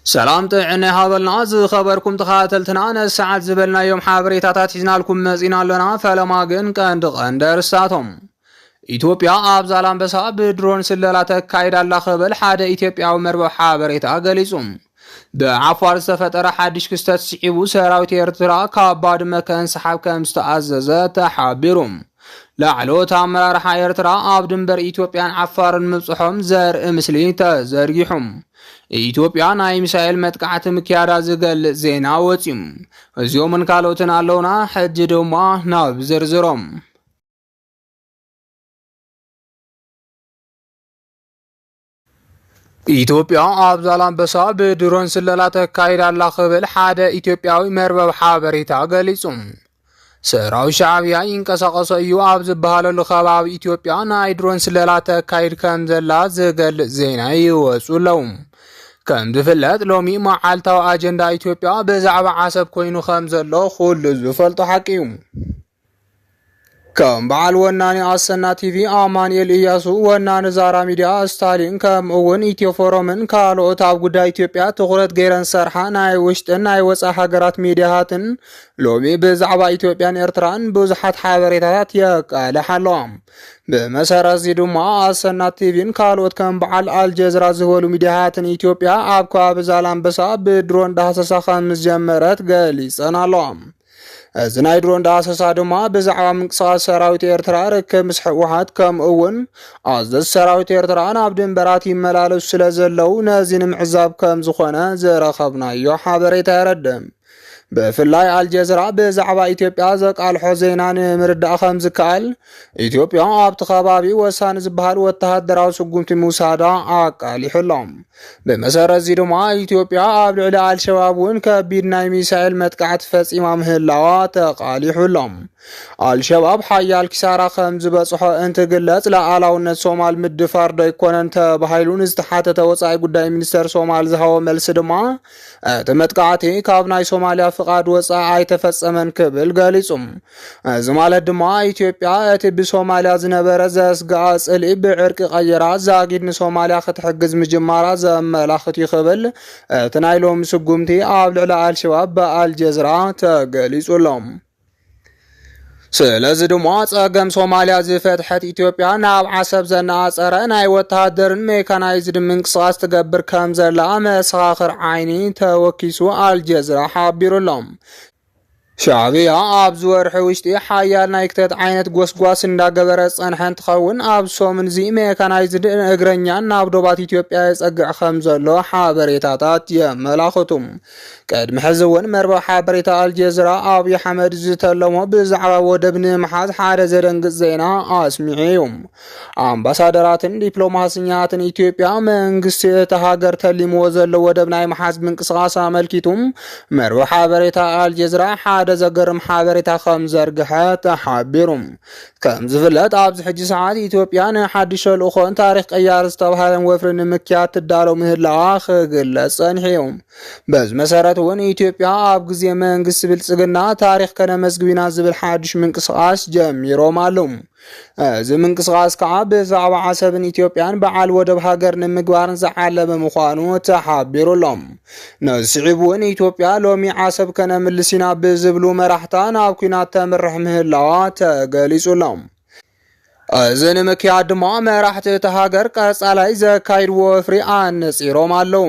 ሰላም ጥዕና ይሃበልና ዝኸበርኩም ተኸታተልትና፣ ነዚ ሰዓት ዝበልናዮም ሓበሬታታት ሒዝናልኩም መጺና ኣሎና። ፈለማ ግን ቀንዲ ቀንዲ ኣርእስታቶም። ኢትዮጵያ ኣብ ዛላምበሳ ብድሮን ስለላ ተካይድ ኣላ ክብል ሓደ ኢትዮጵያዊ መርበብ ሓበሬታ ገሊጹ። ብዓፋር ዝተፈጠረ ሓድሽ ክስተት ስዒቡ ሰራዊት ኤርትራ ካብ ባድመ ከንሰሓብ ከም ዝተኣዘዘ ተሓቢሩ። ላዕለዎት ኣመራርሓ ኤርትራ ኣብ ድንበር ኢትዮጵያን ዓፋርን ምብጽሖም ዘርኢ ምስሊ ተዘርጊሑ። ኢትዮጵያ ናይ ሚሳኤል መጥቃዕቲ ምክያዳ ዝገልጽ ዜና ወጺኡ። እዚኦምን ካልኦትን ኣለውና። ሕጂ ድማ ናብ ዝርዝሮም። ኢትዮጵያ ኣብ ዛላምበሳ ብድሮን ስለላ ተካይድ ኣላ ክብል ሓደ ኢትዮጵያዊ መርበብ ሓበሬታ ገሊጹ። ሰራዊት ሻዕብያ ይንቀሳቐሶ እዩ ኣብ ዝበሃለሉ ከባቢ ኢትዮጵያ ናይ ድሮን ስለላ ተካይድ ከም ዘላ ዝገልጽ ዜና ይወጹ ኣለዉ። ከም ዝፍለጥ፣ ሎሚ መዓልታዊ ኣጀንዳ ኢትዮጵያ ብዛዕባ ዓሰብ ኮይኑ ከም ዘሎ ኩሉ ዝፈልጦ ሓቂ እዩ። ከም በዓል ወናኒ ኣሰና ቲቪ ኣማኑኤል እያሱ፣ ወናኒ ዛራ ሚድያ፣ ስታሊን፣ ከምኡ እውን ኢትዮ ፎረምን ካልኦት ኣብ ጉዳይ ኢትዮጵያ ትኹረት ገይረን ዝሰርሓ ናይ ውሽጥን ናይ ወፃኢ ሃገራት ሚድያታትን ሎሚ ብዛዕባ ኢትዮጵያን ኤርትራን ብዙሓት ሓበሬታታት የቃልሓ ኣለዋ። ብመሰረት እዚ ድማ ኣሰና ቲቪን ካልኦት ከም በዓል ኣልጀዝራ ዝበሉ ሚድያታትን ኢትዮጵያ ኣብ ከባቢ ዛላምበሳ ብድሮን ዳህሰሳ ከም ዝጀመረት ገሊፀን ኣለዋ። እዚ ናይ ድሮን ዳህሰሳ ድማ ብዛዕባ ምንቅስቓስ ሰራዊት ኤርትራ፣ ርክብ ምስ ህወሓት፣ ከምኡ እውን ኣዘዝቲ ሰራዊት ኤርትራ ናብ ድንበራት ይመላለሱ ስለ ዘለዉ ነዚ ንምዕዛብ ከም ዝኾነ ዝረኸብናዮ ሓበሬታ የረድእ። ብፍላይ ኣልጀዝራ ብዛዕባ ኢትዮጵያ ዘቃልሖ ዜና ንምርዳእ ከም ዝከኣል፣ ኢትዮጵያ ኣብቲ ከባቢ ወሳኒ ዝበሃል ወተሃደራዊ ስጉምቲ ምውሳዳ ኣቃሊሑ ኣሎ። ብመሰረት እዚ ድማ ኢትዮጵያ ኣብ ልዕሊ ኣልሸባብ እውን ከቢድ ናይ ሚሳኤል መጥቃዕቲ ፈጺማ ምህላዋ ተቓሊሑ ኣሎ። ኣልሸባብ ሓያል ኪሳራ ከም ዝበጽሖ እንትግለጽ፣ ሉዓላውነት ሶማል ምድፋር ዶ ኣይኮነን ተባሂሉ ንዝተሓተተ ወጻኢ ጉዳይ ሚኒስተር ሶማል ዝሃቦ መልሲ ድማ፣ እቲ መጥቃዕቲ ካብ ናይ ሶማልያ ፍቓድ ወጻኢ ኣይተፈጸመን ክብል ገሊጹ። እዚ ማለት ድማ ኢትዮጵያ እቲ ብሶማልያ ዝነበረ ዘስግኣ ጽልኢ ብዕርቂ ቀይራ ዛጊድ ንሶማልያ ክትሕግዝ ምጅማራ ዘመላኽት እዩ ክብል እቲ ናይ ሎሚ ስጉምቲ ኣብ ልዕሊ ኣልሸባብ ብኣልጀዝራ ተገሊጹ ኣሎ። ስለዚ ድማ ጸገም ሶማልያ ዝፈትሐት ኢትዮጵያ ናብ ዓሰብ ዘነኣጸረ ናይ ወተሃደርን ሜካናይዝድ ምንቅስቓስ ትገብር ከም ዘላ መሰኻኽር ዓይኒ ተወኪሱ ኣልጀዝራ ሓቢሩ ኣሎ። ሻዕብያ ኣብዚ ወርሒ ውሽጢ ሓያል ናይ ክተት ዓይነት ጎስጓስ እንዳገበረ ዝጸንሐ እንትኸውን፣ ኣብ ሰሙን እዚ ሜካናይዝድ እግረኛን ናብ ዶባት ኢትዮጵያ የጸግዕ ከም ዘሎ ሓበሬታታት የመላኽቱ። ቅድሚ ሕዚ እውን መርበብ ሓበሬታ ኣልጀዝራ ኣብይ ኣሕመድ ዝተለሞ ብዛዕባ ወደብ ንምሓዝ ሓደ ዘደንግጽ ዜና ኣስሚዑ እዩ። ኣምባሳደራትን ዲፕሎማስኛትን ኢትዮጵያ መንግስቲ እታ ሃገር ተሊምዎ ዘሎ ወደብ ናይ ምሓዝ ምንቅስቓስ ኣመልኪቱ መርበብ ሓበሬታ ኣልጀዝራ ሓደ ዘገርም ሓበሬታ ከም ዘርግሐ ተሓቢሩ። ከም ዝፍለጥ ኣብዚ ሕጂ ሰዓት ኢትዮጵያ ንሓድሽ ተልእኾን ታሪኽ ቀያር ዝተባህለን ወፍሪ ንምክያድ ትዳሎ ምህላዋ ክግለጽ ጸኒሑ እዩ። በዚ መሰረት እውን ኢትዮጵያ ኣብ ግዜ መንግስቲ ብልጽግና ታሪኽ ከነመዝግብ ኢና ዝብል ሓድሽ ምንቅስቓስ ጀሚሮም ኣለዉ። እዚ ምንቅስቓስ ከዓ ብዛዕባ ዓሰብን ኢትዮጵያን በዓል ወደብ ሃገር ንምግባርን ዝዓለመ ምዃኑ ተሓቢሩ ኣሎ። ነዚ ስዒቡ እውን ኢትዮጵያ ሎሚ ዓሰብ ከነምልስ ኢና ብዝብሉ መራሕታ ናብ ኲናት ተምርሕ ምህላዋ ተገሊጹ ኣሎ። እዚ ንምክያድ ድማ መራሕቲ እታ ሃገር ቀጻላይ ዘካይድዎ ወፍሪ ኣነጺሮም ኣለዉ።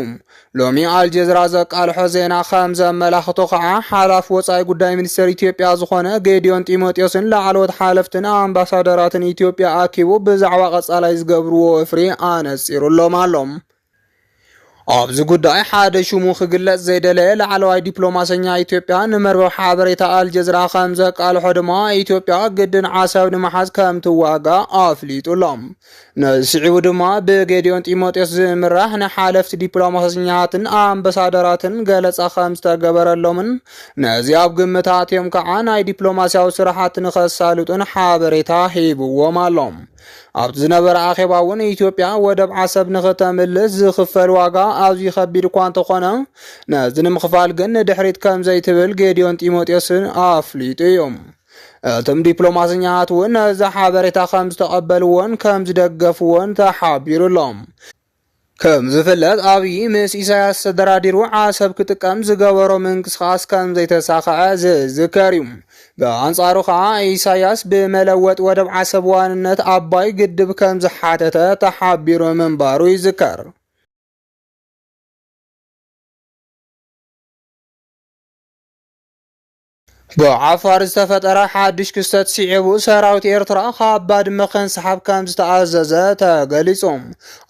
ሎሚ ኣልጀዝራ ዘቃልሖ ዜና ከም ዘመላኽቶ ከዓ ሓላፊ ወጻኢ ጉዳይ ሚኒስቴር ኢትዮጵያ ዝኾነ ጌዲዮን ጢሞቴዎስን ላዕለዎት ሓለፍትን ኣምባሳደራትን ኢትዮጵያ ኣኪቡ ብዛዕባ ቀጻላይ ዝገብርዎ ወፍሪ ኣነጺሩሎም ኣሎ። ኣብዚ ጉዳይ ሓደ ሽሙ ክግለጽ ዘይደለየ ላዕለዋይ ዲፕሎማሰኛ ኢትዮጵያ ንመርበብ ሓበሬታ ኣልጀዝራ ከም ዘቃልሖ ድማ ኢትዮጵያ ግድን ዓሰብ ንምሓዝ ከም ትዋጋ ኣፍሊጡ ኣሎ። ነዚ ስዒቡ ድማ ብጌዲዮን ጢሞቴዎስ ዝምራሕ ንሓለፍቲ ዲፕሎማሰኛትን ኣምባሳደራትን ገለጻ ከም ዝተገበረሎምን ነዚ ኣብ ግምት ኣትዮም ከዓ ናይ ዲፕሎማስያዊ ስራሓት ንኸሳልጡን ሓበሬታ ሂብዎም ኣሎ። ኣብቲ ዝነበረ ኣኼባ እውን ኢትዮጵያ ወደብ ዓሰብ ንኽተምልስ ዝኽፈል ዋጋ ኣዝዩ ከቢድ እኳ እንተኾነ፣ ነዚ ንምኽፋል ግን ንድሕሪት ከም ዘይትብል ጌዲዮን ጢሞቴዎስን ኣፍሊጡ እዩ። እቶም ዲፕሎማሰኛታት እውን ነዚ ሓበሬታ ከም ዝተቐበልዎን ከም ዝደገፍዎን ተሓቢሩ ኣሎ። ከም ዝፍለጥ፣ ኣብይ ምስ ኢሳያስ ተደራዲሩ ዓሰብ ክጥቀም ዝገበሮ ምንቅስቓስ ከም ዘይተሳኽዐ ዝዝከር እዩ። ብኣንጻሩ ኸዓ፣ ኢሳያስ ብመለወጥ ወደብ ዓሰብ ዋንነት ኣባይ ግድብ ከም ዝሓተተ ተሓቢሩ ምንባሩ ይዝከር። ብዓፋር ዝተፈጠረ ሓድሽ ክስተት ስዒቡ፣ ሰራዊት ኤርትራ ካብ ባድመ ከንሰሓብ ከም ዝተኣዘዘ ተገሊጹ።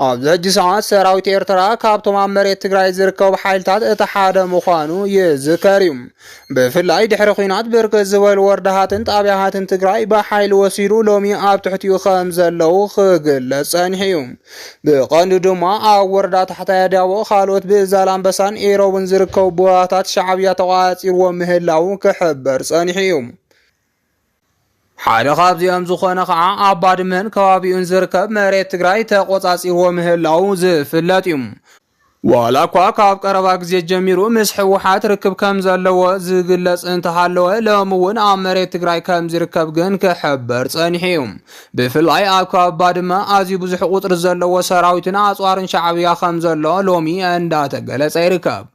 ኣብዚ ሕጂ ሰዓት ሰራዊት ኤርትራ ካብቶም ኣብ መሬት ትግራይ ዝርከቡ ሓይልታት እቲ ሓደ ምዃኑ ይዝከር እዩ። ብፍላይ ድሕሪ ኲናት ብርክት ዝበሉ ወረዳታትን ጣብያታትን ትግራይ ብሓይሊ ወሲዱ፣ ሎሚ ኣብ ትሕቲኡ ከም ዘለዉ ክግለጽ ጸኒሑ እዩ። ብቐንዱ ድማ ኣብ ወረዳ ታሕታይ ኣዳቦ፣ ካልኦት ብዛላምበሳን ኢሮብን ዝርከቡ ቦታታት ሻዕብያ ተቖጻጺርዎ ምህላዉ ክሕበር ጸኒሑ እዩ። ሓደ ካብዚኦም ዝኾነ ኸዓ ኣብ ባድመን ከባቢኡን ዝርከብ መሬት ትግራይ ተቖጻጺርዎ ምህላዉ ዝፍለጥ እዩ። ዋላ እኳ ካብ ቀረባ ግዜ ጀሚሩ ምስ ህወሓት ርክብ ከም ዘለዎ ዝግለጽ እንተሃለወ፣ ሎሚ እውን ኣብ መሬት ትግራይ ከም ዝርከብ ግን ክሕበር ጸኒሑ እዩ። ብፍላይ ኣብ ከባቢ ባድመ ኣዝዩ ብዙሕ ቁጽሪ ዘለዎ ሰራዊትን ኣጽዋርን ሻዕብያ ከም ዘሎ ሎሚ እንዳተገለጸ ይርከብ።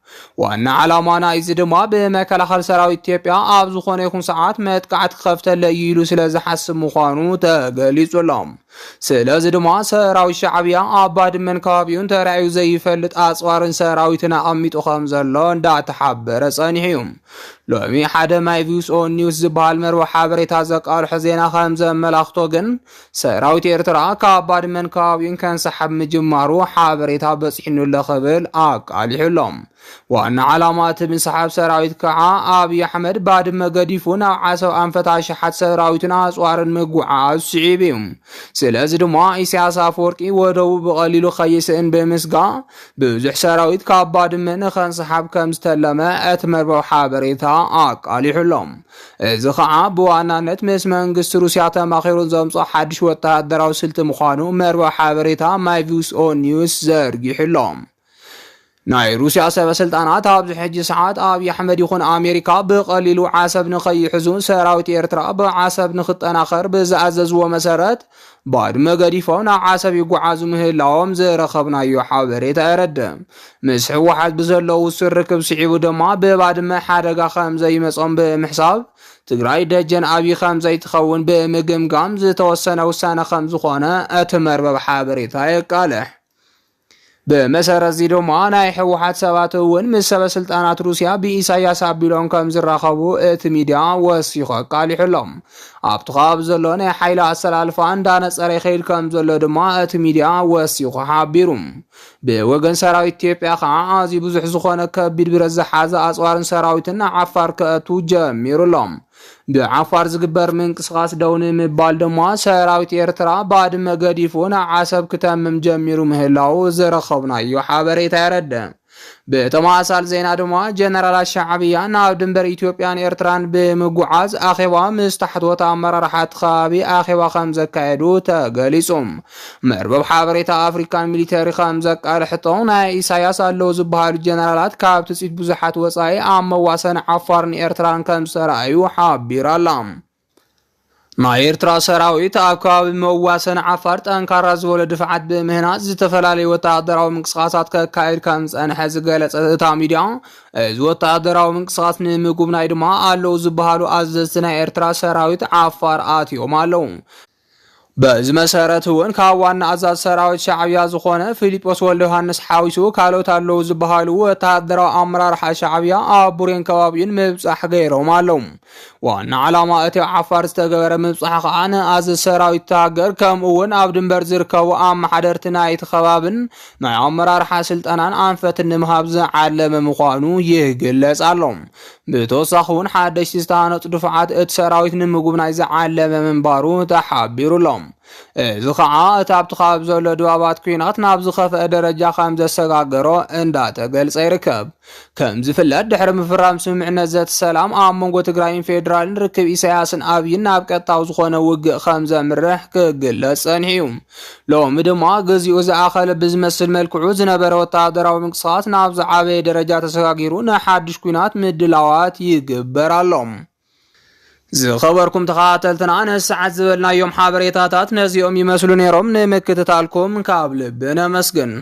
ዋና ዓላማ ናይዚ ድማ ብመከላኸሊ ሰራዊት ኢትዮጵያ ኣብ ዝኾነ ይኹን ሰዓት መጥቃዕቲ ክኸፍተለይ እዩ ኢሉ ስለ ዝሓስብ ምዃኑ ተገሊጹ ኣሎ። ስለዚ ድማ ሰራዊት ሻዕብያ ኣብ ባድመን ከባቢኡን ተራእዩ ዘይፈልጥ ኣጽዋርን ሰራዊትን ኣቐሚጡ ከም ዘሎ እንዳተሓበረ ጸኒሑ እዩ። ሎሚ ሓደ ማይ ቪውስ ኦን ኒውስ ዝበሃል መርበብ ሓበሬታ ዘቃልሖ ዜና ከም ዘመላኽቶ ግን፣ ሰራዊት ኤርትራ ካብ ባድመን ከባቢኡን ከንሰሓብ ምጅማሩ ሓበሬታ በጺሑኒ ኣሎ ክብል ኣቃሊሑ ኣሎ። ዋና ዓላማ እቲ ምስሓብ ሰራዊት ከዓ፣ ኣብይ ኣሕመድ ባድመ ገዲፉ ናብ ዓሰብ ኣንፈት ኣሽሓት ሰራዊትን ኣጽዋርን ምጉዓዝ ስዒቡ እዩ። ስለዚ ድማ፣ ኢሳያስ ኣፈወርቂ ወደቡ ብቐሊሉ ከይስእን ብምስጋእ፣ ብዙሕ ሰራዊት ካብ ባድመ ንኸንሰሓብ ከም ዝተለመ እቲ መርበብ ሓበሬታ ኣቃሊሑ ኣሎ። እዚ ኸዓ ብዋናነት ምስ መንግስቲ ሩስያ ተማኺሩ ዘምፅኦ ሓድሽ ወተሃደራዊ ስልቲ ምዃኑ መርበብ ሓበሬታ ማይ ቪውስ ኦን ኒውስ ዘርጊሑ ኣሎ። ናይ ሩስያ ሰበ ስልጣናት ኣብዚ ሕጂ ሰዓት ኣብይ ኣሕመድ ይኹን ኣሜሪካ ብቐሊሉ ዓሰብ ንኸይሕዙ፣ ሰራዊት ኤርትራ ብዓሰብ ንኽጠናኸር ብዝኣዘዝዎ መሰረት፣ ባድመ ገዲፎም ናብ ዓሰብ ይጓዓዙ ምህላዎም ዝረኸብናዮ ሓበሬታ የረድእ። ምስ ህወሓት ብዘለዉ ውሱን ርክብ ስዒቡ ድማ፣ ብባድመ ሓደጋ ከም ዘይመጾም ብምሕሳብ፣ ትግራይ ደጀን ኣብይ ከም ዘይትኸውን ብምግምጋም ዝተወሰነ ውሳነ ከም ዝኾነ እቲ መርበብ ሓበሬታ የቃልሕ። ብመሰረት እዚ ድማ፣ ናይ ህወሓት ሰባት እውን ምስ ሰበ ስልጣናት ሩስያ ብኢሳያስ ኣቢሎም ከም ዝራኸቡ እቲ ሚድያ ወሲኹ ኣቃሊሑ ኣሎ። ኣብቲ ከባቢ ዘሎ ናይ ሓይሊ ኣሰላልፋ እንዳነጸረ ይኸይድ ከም ዘሎ ድማ እቲ ሚድያ ወሲኹ ሓቢሩ። ብወገን ሰራዊት ኢትዮጵያ ከዓ፣ ኣዝዩ ብዙሕ ዝኾነ ከቢድ ብረት ዝሓዘ ኣጽዋርን ሰራዊትን ናብ ዓፋር ከእቱ ጀሚሩ ኣሎ። ብዓፋር ዝግበር ምንቅስቓስ ደው ንምባል ድማ፣ ሰራዊት ኤርትራ ባድመ ገዲፉ ናብ ዓሰብ ክተምም ጀሚሩ ምህላዉ ዝረኸብናዮ ሓበሬታ የረድእ። ብተመሳሳሊ ዜና ድማ፣ ጀነራላት ሻዕብያ ናብ ድንበር ኢትዮጵያን ኤርትራን ብምጉዓዝ፣ ኣኼባ ምስ ታሕተዎት ኣመራርሓ እቲ ከባቢ ኣኼባ ከም ዘካየዱ ተገሊጹ። መርበብ ሓበሬታ ኣፍሪካን ሚሊተሪ ከም ዘቃልሐቶ፣ ናይ ኢሳያስ ኣለዉ ዝበሃሉ ጀነራላት ካብ ትጽቢት ብዙሓት ወጻኢ ኣብ መዋሰኒ ዓፋርን ኤርትራን ከም ዝተረኣዩ ሓቢራ ኣላ። ናይ ኤርትራ ሰራዊት ኣብ ከባቢ መዋሰኒ ዓፋር ጠንካራ ዝበለ ድፍዓት ብምህናጽ፣ ዝተፈላለዩ ወተሃደራዊ ምንቅስቓሳት ከካይድ ከም ዝጸንሐ ዝገለጸት እታ ሚድያ፣ እዚ ወተሃደራዊ ምንቅስቓስ ንምጉብናይ ድማ ኣለዉ ዝበሃሉ ኣዘዝቲ ናይ ኤርትራ ሰራዊት ዓፋር ኣትዮም ኣለዉ። በዚ መሰረት እውን፣ ካብ ዋና ኣዛዚ ሰራዊት ሻዕብያ ዝኾነ ፊሊጶስ ወልደ ዮሃንስ ሓዊሱ፣ ካልኦት ኣለዉ ዝበሃሉ ወተሃደራዊ ኣመራርሓ ሻዕብያ ኣብ ቡሬን ከባቢኡን ምብጻሕ ገይሮም ኣለዉ። ዋና ዓላማ እቲ ኣብ ዓፋር ዝተገበረ ምብጻሕ ከዓ፣ ንኣዘዚ ሰራዊት እታ ሃገር፣ ከምኡ እውን ኣብ ድንበር ዝርከቡ ኣመሓደርቲ ናይቲ ከባብን ናይ ኣመራርሓ ስልጠናን ኣንፈትን ንምሃብ ዝዓለመ ምዃኑ ይግለጽ ኣሎ። ብተወሳኺ እውን፣ ሓደሽቲ ዝተሃነፁ ድፋዓት እቲ ሰራዊት ንምጉብናይ ዝዓለመ ምንባሩ ተሓቢሩ ኣሎ። እዚ ከዓ፣ እቲ ኣብቲ ከባቢ ዘሎ ድባባት ኲናት ናብ ዝኸፍአ ደረጃ ከም ዘሰጋገሮ እንዳተገልጸ ይርከብ። ከም ዝፍለጥ፣ ድሕሪ ምፍራም ስምምዕነት ዘተ ሰላም ኣብ መንጎ ትግራይን ፌዴራልን፣ ርክብ ኢሳያስን ኣብይን ናብ ቀጥታዊ ዝኾነ ውግእ ከም ዘምርሕ ክግለጽ ጸኒሑ እዩ። ሎሚ ድማ፣ ግዚኡ ዝኣኸለ ብዝመስል መልክዑ ዝነበረ ወተሃደራዊ ምንቅስቓስ ናብ ዝዓበየ ደረጃ ተሰጋጊሩ፣ ንሓድሽ ኲናት ምድላዋት ይግበር ኣሎ። ዝኸበርኩም ተኸታተልትና፣ ንሰዓት ዝበልናዮም ሓበሬታታት ነዚኦም ይመስሉ ነይሮም። ንምክትታልኩም ካብ ልቢ ነመስግን።